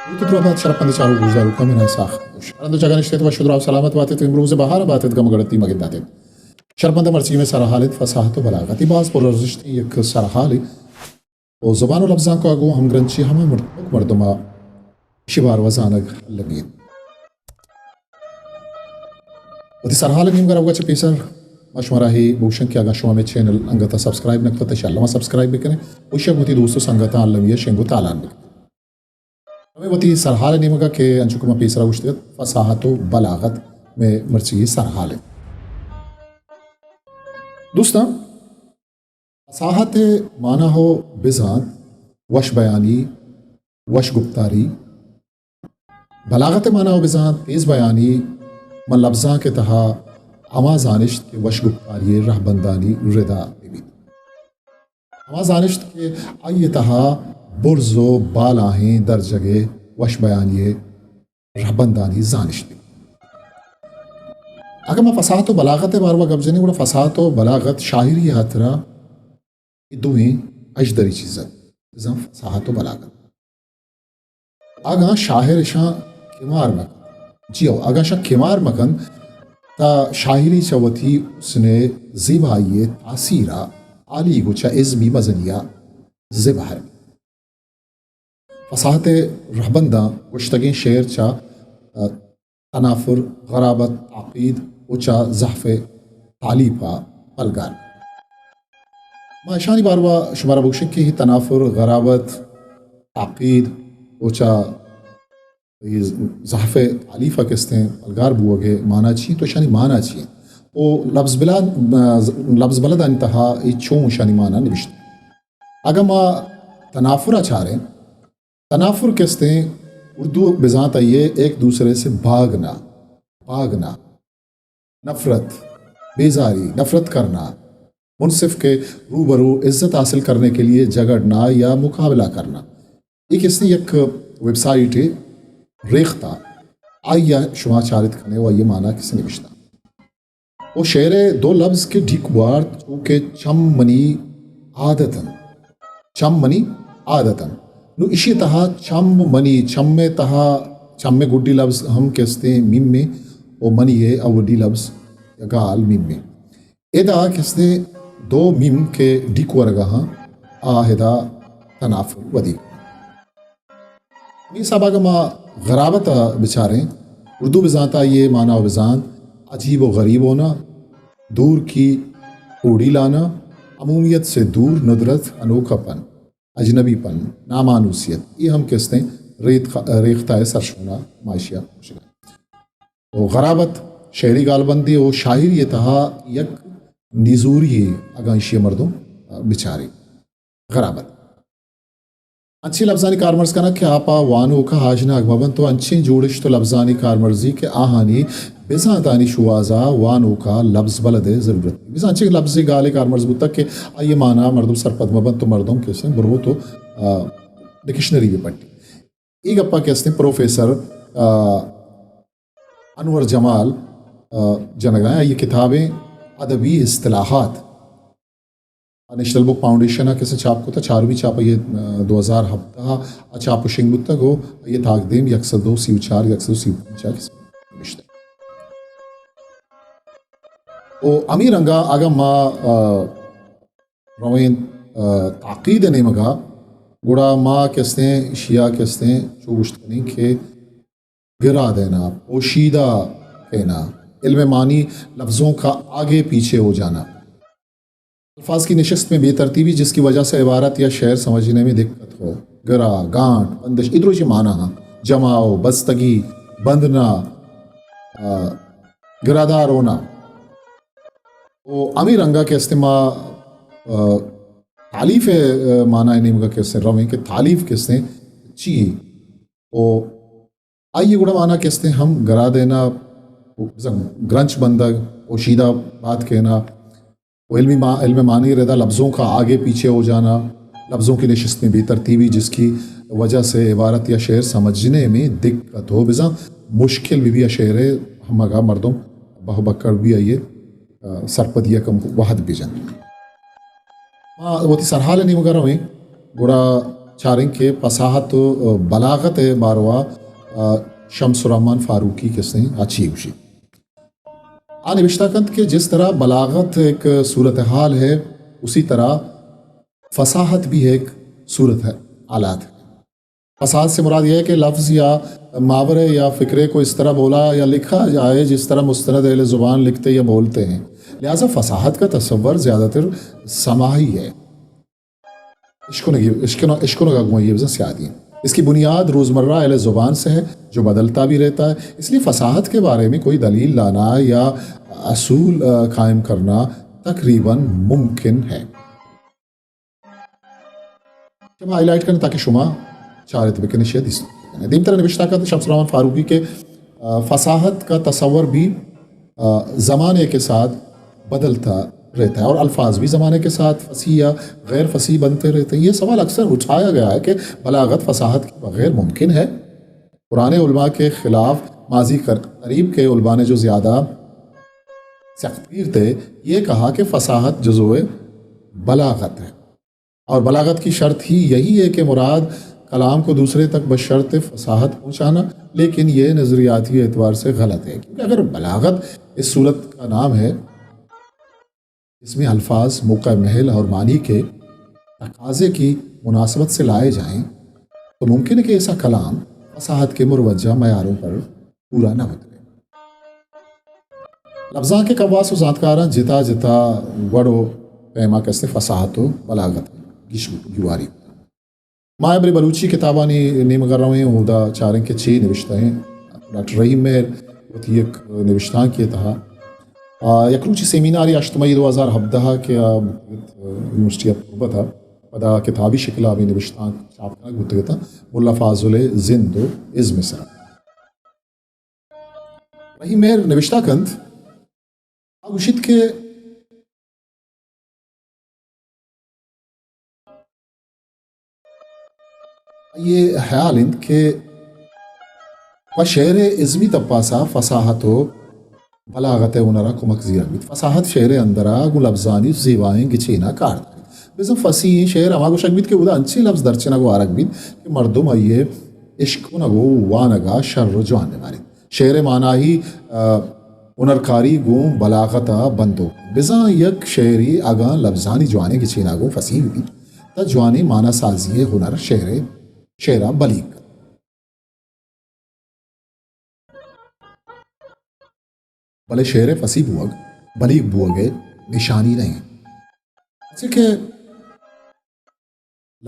درود و درابات شرپمند چاروک گوشداروکاں، من آں اسحاق خاموش۔ ہر ہند ءُ جاگہ نشت ات، وش ءُ دراہ ءُ سلامت بات ات، امروز ءِ بہار ءَ بات ات، گم ءُ گڑتی مہ گندات ات۔ شرپمند مرچی مئے سرحال انت فصاحت ءُ بلاغت۔ اے باز پر ارزشتیں یک سرحالے ءُ زبان ءُ لبزانک ءَ گوں ہمگرنچی ہمے مر-، ملک مردم ءَ ایشی باروا زانگ المی انت۔ وتی سرحال ءِ نیمگ ءَ روگ ءَ چہ پیسر ما شمارا اے بگوشاں کہ اگاں شما مئے چینل انگت ءَ سبسکرائب نہ کتگ، تہ شہ الم ءَ سبسکرائب بکنیں ءُ ایشی ءَ گوں وتی دوست ءُ سنگتاں المی ءَ شنگ ءُ تالان بکنیں۔ ہمے وتی سرحال ءِ نیمگ ءَ کہ انچو کہ ما پیسرا گوشتگ ات، فصاحت ءُ بلاغت مئے مرچی سرحال انت۔ دوستاں، فصاحت ءِ مانا ہو بزانت، وش بیانی، وش گپتاری۔ بلاغت ءِ مانا ہو بزانت، تیز بیانی، من لبزانک ءِ تہا ہما زانشت کہ وش گپتاری ءِ رہبندانی ردا بہ بیت۔ ہما زانشت کہ آئی ءِ تہا برز ءُ بالاہیں درجگ ءِ وش بیانی ءِ رہبندانی زانشت بیت۔ اگاں ما فصاحت ءُ بلاغت ءِ باروا گپ جنیں، گڑا فصاحت ءُ بلاغت شاعری ءِ ہاترا اے دوئیں اژدری چیز انت، بزاں فصاحت ءُ بلاغت۔ اگاں شاعر اشاں کمار مہ کنت، جی ہو، اگاں اشاں کمار مہ کنت، تہ شاعری چہ وتی حسن ءُ زیبائی ءِ تاثیر ءَ ہالیگ ءُ چہ ازمی مزنی ءَ زبہر بیت۔ فصاحت ءِ رہبنداں گوشتگیں شعر چہ، ءَ، تنافر، غرابت، تعقید ءُ چہ ضعف ءِ تالیپ ءَ پلگار۔ ما اشانی باروا شمارا بگوشیں کہ اے تنافر، غرابت، تعقید ءُ چہ اے ضعف ءِ تالیپ ءَ کہ استیں پلگار بوگ ءِ مانا چی انت ءُ اشانی مانا چی انت ءُ لبز بلد، لبز بلدانی تہا اے چون اشانی مانا نبشتہ۔ اگاں ما تنافر ءَ چاریں، تنافر کہ استیں اردو بزانت آئی ءَ ایک دوسرے سے بھاگنا، بھاگنا، نفرت، بیزاری، نفرت کرنا، منصف کے روبرو عزت حاصل کرنے کے لیے جھگڑنا یا مقابلہ کرنا۔ اے کہ استیں یک ویب سائٹے ریختہ، آئی ءَ شما چارت کنے ءُ آئی ءِ مانا کہ استیں نبشتہ۔ ءُ شعر ءِ دو لبز کہ ڈیک وارت، چو کہ چم منی عادت انت۔ چم منی عادت انت۔ نوں ایشی ءِ تہا چم منی، چم ءِ تہا، چم ءِ گڈی لبز ہم کہ استیں میم ایں ءُ منی ءِ اولی لبز یا گال میم ایں۔ ادا کہ استیں دو میم کہ ڈیک ورگا ہاں، آ ادا تنافر ودی۔ ہمے حساب ءَ اگاں ما غرابت ءَ بچاریں، اردو بزانت آئی ءِ مانا ءَ بزانت عجیب و غریب ہونا، دور کی کوڑی لانا، عمومیت سے دور، ندرت، انوکھا پن، اجنبی پن، نامانوسیت، اے ہم کہ استیں ریت خ-، ریختہ ءِ سرشون ءَ ما ایشی ءَ گوشگ ءَ۔ و غرابت شعری گالبندے و شاعری ءِ تہا یک نزوری یے، اگاں ایشی ءَ مردم بچارے۔ غرابت انچیں لبزانی کارمرز کنگ کہ آ پہ وانوک ءَ آژناگ مہ بنت و انچیں جوڑشت و لبزانی کارمرزی کہ آہانی بزانتانی شوہاز ءَ وانوک ءَ لبز بلد ءِ ضرورت بیت۔ بزاں انچیں لبزے گالے کارمرز بوتگ کہ آئی ءِ مانا مردم سرپد مہ بنت و مردم کہ استیں بروت و، آ، ڈکشنری بہ پٹی۔ اے گپ ءَ کہ استیں پروفیسر، آ، انور جمال، آ، جنگ ءَ آئی ءِ کتابیں ادبی اصطلاحات نیشنل بک فاؤنڈیشن ءَ کسے چاپ کتگ، چارمی چاپ آئی ءِ، آ، دو ہزار ہبدہ ءَ چاپ و شنگ بوتگ و آئی ءِ تاکدیم یک سد و سی و چار، یک سد و سی و پنچ ءَ کسے نبشتہ۔ و ہمے رنگ ءَ اگاں ما، آ، رویں، آ، تعقید ءِ نیمگ ءَ، گڑا ما کہ استیں ایشی ءَ کہ استیں چو گوشت کنیں کہ گرا دینا، پوشیدہ کہنا، علم معنی لفظوں کا آگے پیچھے ہو جانا۔ الفاظ کی نشست میں بے ترتیبی جس کی وجہ سے عبارت یا شعر سمجھنے میں دقت ہو۔ گرا، گانٹ، بندش، ادروشی معنی ہاں۔ جماؤ، بستگی، بندنا، آ، گرادار ہونا۔ و ہمے رنگ ءَ کہ استیں ما، آ، تالیف ءِ، آ، معنی ءِ نیمگ ءَ کہ استیں رویں کہ تالیف کہ استیں چی و آئی ءِ گڑا مانا کہ استیں ہم گرا دینا، بزاں گرنچ بندگ، پوشیدہ بات کہنا، و علمی ما-، علم معنی ءِ ردا لفظوں کا آگے پیچھے ہو جانا، لفظوں کی نشست میں بے ترتیبی جس کی وجہ سے عبارت یا شعر سمجھنے میں دقت ہو، بزاں مشکل بہ بی ءَ شعر ءِ ہمگ ءَ مردم بہ بکڑ بی آئی ءِ، آ، سرپدی ءَ کم وہد بہ جنت۔ ما وتی سرحال ءِ نیمگ ءَ رویں، گڑا چاریں کہ فصاحت و بلاغت ءِ باروا، آ، شمس الرحمن فاروقی کسیں آ چی گوشی۔ آ نوشتہ کنت کہ جس طرح بلاغت ایک صورتحال ہے، اسی طرح فصاحت بھی ایک صورت حالات ہے۔ فصاحت سے مراد یہ ہے کہ لفظ یا محاورے یا فقرے کو اس طرح بولا یا لکھا جائے جس طرح مستند اہل زبان لکھتے یا بولتے ہیں۔ لہذا فصاحت کا تصور زیادہ تر سماعی ہے۔ اشکنگی، اشکنو-، اشکنگا گوں یہ بزن سیادی ہیں۔ اس کی بنیاد روزمرہ اہل زبان سے ہے، جو بدلتا بھی رہتا ہے، اس لیے فصاحت کے بارے میں کوئی دلیل لانا یا اصول، آ، قائم کرنا تقریباً ممکن ہے۔ کہ ما ہائی لائٹ کنیں تاکہ شما چارت بکنیں، شے دیست بکنیں۔ دیمتر نوشتہ کنت شمس الرحمن فاروقی کہ، آ، فصاحت کا تصور بھی، آ، زمانے کے ساتھ بدلتا رہتا ہے اور الفاظ بھی زمانے کے ساتھ فصیح یا غیر فصیح بنتے رہتے ہیں۔ یہ سوال اکثر اٹھایا گیا ہے کہ بلاغت فصاحت کے بغیر ممکن ہے؟ پرانے علماء کے خلاف ماضی قر-، قریب کے علماء نے جو زیادہ سختگیر تھے، یہ کہا کہ فصاحت جزو بلاغت ہے۔ اور بلاغت کی شرط ہی یہی ہے کہ مراد کلام کو دوسرے تک بشرط فصاحت پہنچانا، لیکن یہ نظریاتی اعتبار سے غلط ہے، کیونکہ اگر بلاغت اس صورت کا نام ہے، اس میں الفاظ، موقع محل اور معنی کے تقاضے کی مناسبت سے لائے جائیں، تو ممکن ہے کہ ایسا کلام فصاحت کے مروجہ معیاروں پر پورا نہ اترے۔ لبزانک ءِ کواس و زانتکاراں جتا جتا وڑ و پیما کستے فصاحت و بلاغت گیش گیواری۔ ما ابر بلوچی کتابانی نیمگا رویں، اودا چاریں کہ چے نوشتہ ہیں۔ ڈاکٹر رحیم مہر وتی یک نوشتانکے تہا، آ، یک روچی سیمینارے ہشت مئی دو ہزار ہبدہ کہ آ، یونیورسٹی آف تربت ءَ پدا کتابی شکل ءَ ہمے نوشتانک چھاپ کنگ بوتگ اتاں، ملا فاضل ءِ زند و ازم ءِ سرا۔ رحیم مہر نوشتہ کنت، آ گوشیت کہ آئی ءِ ہیال انت کہ پہ شعر ءِ ازمی تپاسا فصاحت و بلاغت ءِ ہنرا کمک زیرگ بیت۔ فصاحت شعر ءِ اندرا گوں لبزانی زیبائیں گچینا کار داریت۔ بزاں فصیحیں شعر ہما گوشگ بیت کہ اودا انچیں لبز درچنگ و آرگ بیت کہ مردم آئی ءِ اشکنگ و وانگا شر و جوان بباریت۔ شعر ءِ مانائی، آ، ہنرکاری گوں بلاغت ءَ بندوک۔ بزاں یک شعرے اگاں لبزانی جوانیں گچینا گوں فصیح بہ بیت، تہ جوانیں مانا سازی ءِ ہنر شعر ءِ، شعر ءَ بلیغ کنت۔ بلے شعر ءِ فصیح بوگ، بلیغ بوگ ءِ نشانی نہ انت۔ پرچے کہ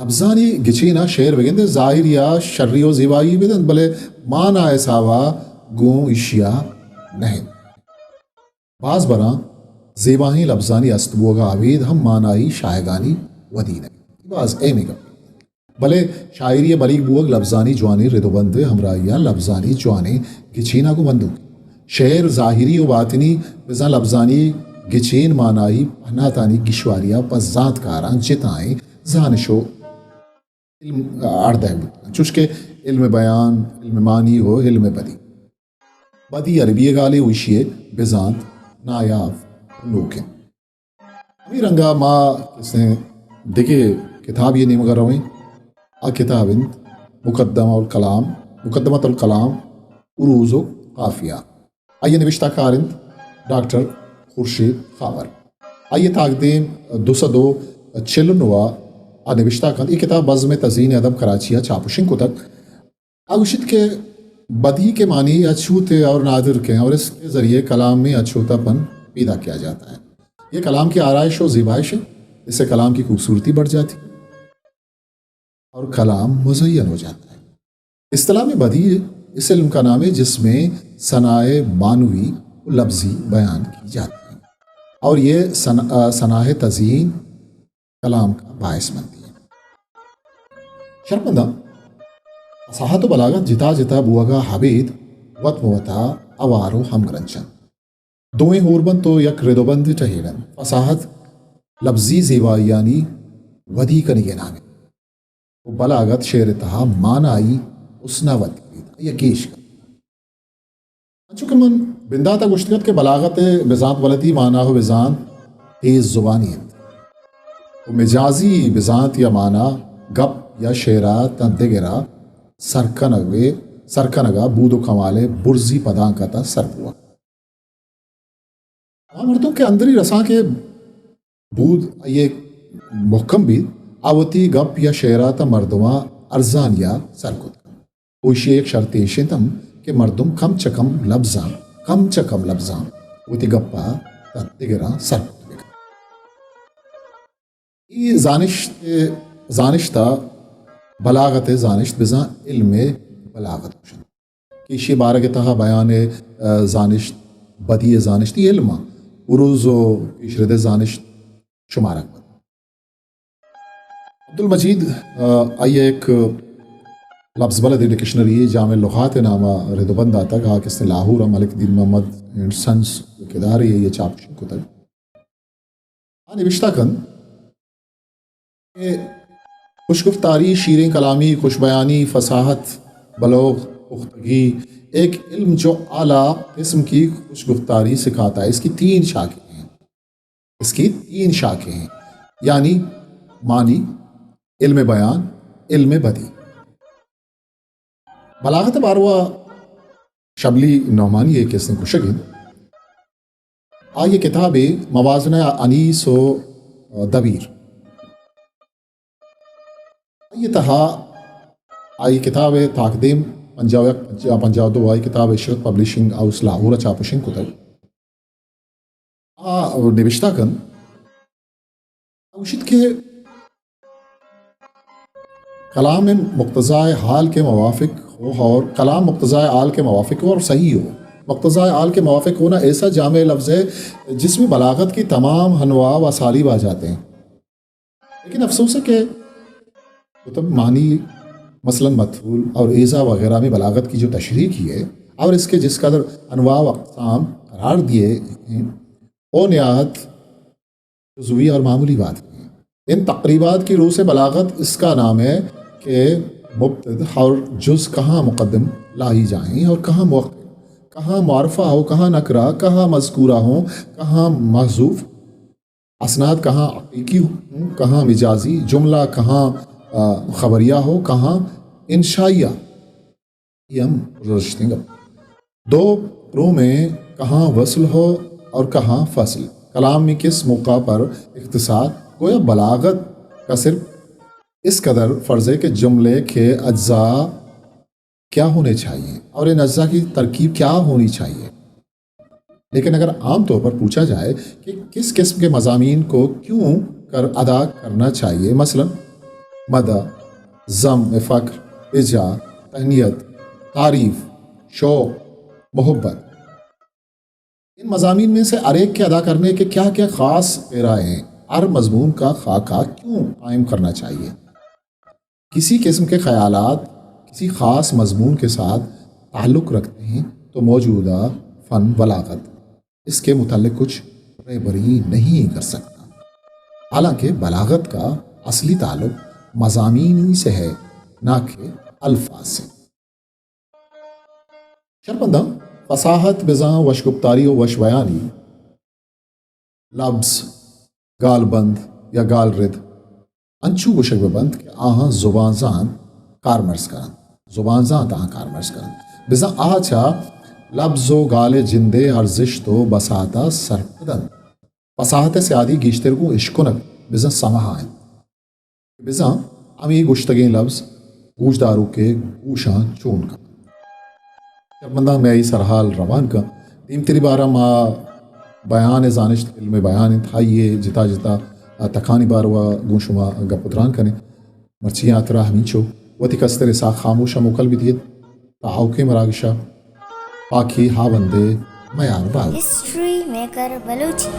لبزانی گچین ءَ شعر بگندے، ظاہری ءَ شری و زیبائی بدنت، بلے مانا ءِ حساب ءَ گوں ایشی ءَ نہ انت۔ باز براں زیباہیں لبزانی است بوگ ءَ ابید ہم مانائی شاہگانی ودی نہ انت۔ باز اہمیں گپ۔ بلے شاعری ءِ بلیغ بوگ لبزانی جوانیں رد و بند ءِ ہمراہی ءَ لبزانی جوانیں گچین ءَ گوں بندوک۔ شعر ظاہری و باطنی بزاں لبزانی گچین مانائی پہناتانی گیشواری ءَ پہ زانتکاراں جتائیں زانش و علم اڑ دئیگ بوتگ انت، چوش کہ علم بیان، علم معنی و علم بدیع۔ بدیع عربی ءِ گالے و ایشی ءِ بزانت نایاب و نوک انت۔ ہمے رنگا ما کسیں دگہ کتابے ءِ نیمگا رویں۔ آ کتاب انت مقدمہ الکلام، مقدمۃ الکلام عروض و قافیہ۔ آئی ءِ نبشتہ کار انت ڈاکٹر خورشید خاور۔ آئی ءِ تاکدیم دو سد و چل و نو ءَ آ نبشتہ کنت۔ اے کتاب بزم تزئین ادب کراچی ءَ چاپ و شنگ کتگ۔ آ گوشیت کہ بدیع کے معنی اچھوت اور نادر کے ہیں اور اس کے ذریعے کلام میں اچھوتاپن پیدا کیا جاتا ہے۔ یہ کلام کی آرائش و زیبائش ہے، اس سے کلام کی خوبصورتی بڑھ جاتی ہے اور کلام مزین ہو جاتا ہے۔ اصطلاح میں بدیع اس علم کا نام ہے جس میں ثنائے معنوی و لفظی بیان کی جاتی ہیں اور یہ ثنا-، آ، ثنائے تزئین کلام کا باعث بنتی ہیں۔ شرپمنداں، فصاحت و بلاغت جتا جتا بوگا ابید وت بہ وتا اوار و ہمگرنچ انت۔ دوئیں ہوربنت و یک رد و بندے ٹہیگ انت۔ فصاحت لفظی زیبائیانی ودی کنگے نام انت و بلاغت شعر ءِ تہا مانائی حسنا ودی بیت، آئی ءَ گیش کنت۔ انچو کہ من بندات ءَ گوشتگ ات کہ بلاغت ءِ بزانت بلدی مانا و بزانت تیز زبانی انت و مجازی بزانت یا مانا گپ یا شعر ءَ تاں دگر ءَ سر کنگ ءَ، سر کنگ ءَ بود ءُ کمال ءِ برزی پدانک ءَ تاں سر بوگ۔ آ مردم کہ اندری رسانک ءِ بود آئی ءِ مھکم بیت، آ وتی گپ یا شعر ءَ تاں مردماں ارزانی ءَ سر کت کنت۔ ءُ ایشی ءِ یک شرطے ایش اِنت ہم کہ مردم کم چہ کم لبزاں، کم چہ کم لبزاں وتی گپ ءَ تاں دگراں سر کت بہ کنت۔ اے زانشت، زانشت ءَ بلاغت ءِ زانشت بزاں علم ءِ بلاغت گوش اَنت۔ کہ ایشی ءِ بارگ ءِ تہا بیان ءِ، ءَ، زانشت، بدیع ءِ زانشتی علم ءَ عروض ءُ پیشرد ءِ زانشت شمارگ بنت۔ عبدالمجید، ءَ، آئی ءَ یک لبز بلد ڈکشنری جامع اللغات ءِ نام ءَ رد ءُ بند داتگ، آ کہ است لاہور ءَ ملک دین محمد اینڈ سنز ءِ ادارے ءَ آئی ءَ چاپ شنگ کتگ۔ آ نبشتہ کنت کہ خوشگفتاری، شیریں کلامی، خوش بیانی، فصاحت، بلوغ، پختگی، ایک علم جو اعلیٰ قسم کی خوشگفتاری سکھاتا ہے، اس کی تین شاخیں ہیں۔ اس کی تین شاخیں ہیں، یعنی معنی، علم بیان، علم بدیع۔ بلاغت ءِ باروا شبلی نعمانی ءِ کسیں گوشگ اِنت۔ آئی ءِ کتابے موازنہ انیس و دبیر۔ آئی ءِ تہا آئی ءِ کتاب ءِ تاکدیم پنجاہ و یک، پنجاہ، پنجاہ و دو، آئی ءِ کتاب عشرت پبلشنگ ہاؤس لاہور ءَ چاپ و شنگ کتگ۔ آ نبشتہ کنت، گوشیت کہ کلام مقتضائے حال کے موافق ہو اور کلام مقتضائے حال کے موافق ہو اور صحیح ہو۔ مقتضائے حال کے موافق ہونا ایسا جامع لفظ ہے جس میں بلاغت کی تمام انواع و اسالیب آ جاتے ہیں۔ لیکن افسوس ہے کہ کتب معنی، مثلاً متھول اور ایذا وغیرہ میں بلاغت کی جو تشریح کی ہے اور اس کے جس قدر انواع و اقسام قرار دیے ہیں، وہ نہایت جزوی اور معمولی بات ہیں۔ ان تقریبات کی رو سے بلاغت اس کا نام ہے کہ مبتدأ اور جز کہاں مقدم لائی جائیں اور کہاں مؤخر، کہاں معرفہ ہو، کہاں نکرہ، کہاں مذکورہ ہو، کہاں محذوف، اسناد کہاں حقیقی ہوں، کہاں مجازی، جملہ کہاں، آ، خبریہ ہو، کہاں انشائیہ۔ یہ ہم گزشتیں گپ۔ دو رو میں کہاں وصل ہو اور کہاں فصل۔ کلام میں کس موقع پر اختصار، گویا بلاغت کا صرف اس قدر فرض ہے کہ جملے کے اجزاء کیا ہونے چاہیے اور ان اجزاء کی ترکیب کیا ہونی چاہیے۔ لیکن اگر عام طور پر پوچھا جائے کہ کس قسم کے مضامین کو کیوں کر ادا کرنا چاہیے، مثلاً مدح، ذم، فخر، اجہاد، تہنیت، تعریف، شوق، محبت، ان مضامین میں سے ہر ایک کے ادا کرنے کے کیا کیا خاص پیرا ہیں، ہر مضمون کا خاکہ کیوں قائم کرنا چاہیے؟ کسی قسم کے خیالات کسی خاص مضمون کے ساتھ تعلق رکھتے ہیں تو موجودہ فن بلاغت اس کے متعلق کچھ رہبری نہیں کر سکتا، حالانکہ بلاغت کا اصلی تعلق مضامین ہی سے ہے، نہ کہ الفاظ سے۔ شرپنداں، فصاحت بزاں وشگفتاری و وش بیانی، لبز، گالبند یا گالرد انچو گوشگ بہ بنت کہ آہاں زبان زانت کارمرز کننت، زبان زانت آہاں کارمرز کننت، بزاں آ چہ لبز و گال ءِ جندے ارزشت و بساتا سرپد انت۔ فصاحت ءِ سیادی گیشتر گوں اشکنگ بزاں سمہ ءَ انت۔ بزاں ہمے گوشتگیں لبز گوشداروک ءِ گوشاں چون کنت۔ شرپنداں، مئے اے سرحال روان کنت۔ دیمتری بارا ما بیان ءِ زانشت، علم بیان انت، آئی ءِ جتا جتا تکانی باروا گوں شما گپ و تران کنیں۔ مرچی ءِ ہاترا ہمینچو۔ وتی کستر اسحاق خاموش ءَ موکل بہ دیت۔ تا آؤکیں مراگش ءَ، پاکی ہاوند ءِ میار باوت۔ ہسٹری میکر بلوچی۔